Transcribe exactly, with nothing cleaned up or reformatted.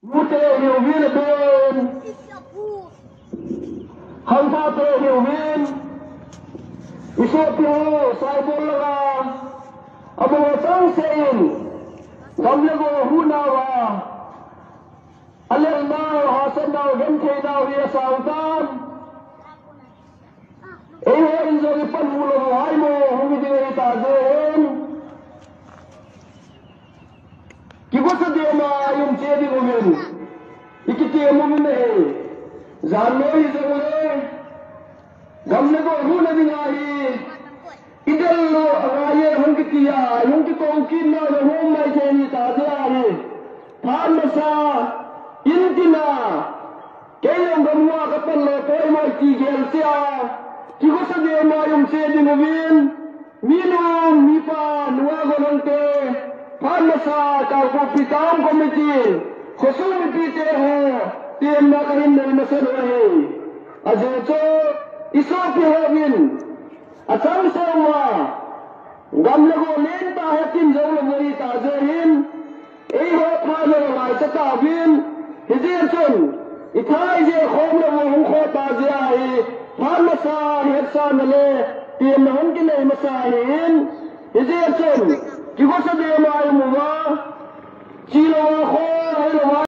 Mute hiuvin aben. Hangpa te hiuvin. Isopi ho saibol laga. Abo sang sein. Gamle go hunawa. Alel nau hasan nau genthei nau hi asautan. Ei ho in jong ipan mu lou hai mo hung i ding ahi ta jen. Kigosa dema i um che ding uvin. I kitem uvin ahi. Jan loi hi jong le. Gamle go huna ding ahi. I del lou angai e hung kiti a. Hung kikou kit na jong hung mai che ni ta je ahi. Phat masa. In tina. Kei jong gamla ka pan le koi mai ti gel sia. Kigosa dema i um che ding uvin. Minu, mipa, nua golhangte. Phat masa, Kangpokpi Town Committee. Khosung mipite ho. Temna kahin nei masa lou ahi. Ajeh chu, isopi hovin. Achang soma. Gamle go lenta hetin jong lou ahi ta jeh hin. Ei ho pha lou lai cha tauvin, hijeh chun, i thai je khom lou hung kho ta jeh ahi, phat masa, hetsa na le, temna hung kinei masa ahin, hijeh chun, kigosa dema i um uva, chi lou a kho, hei lou a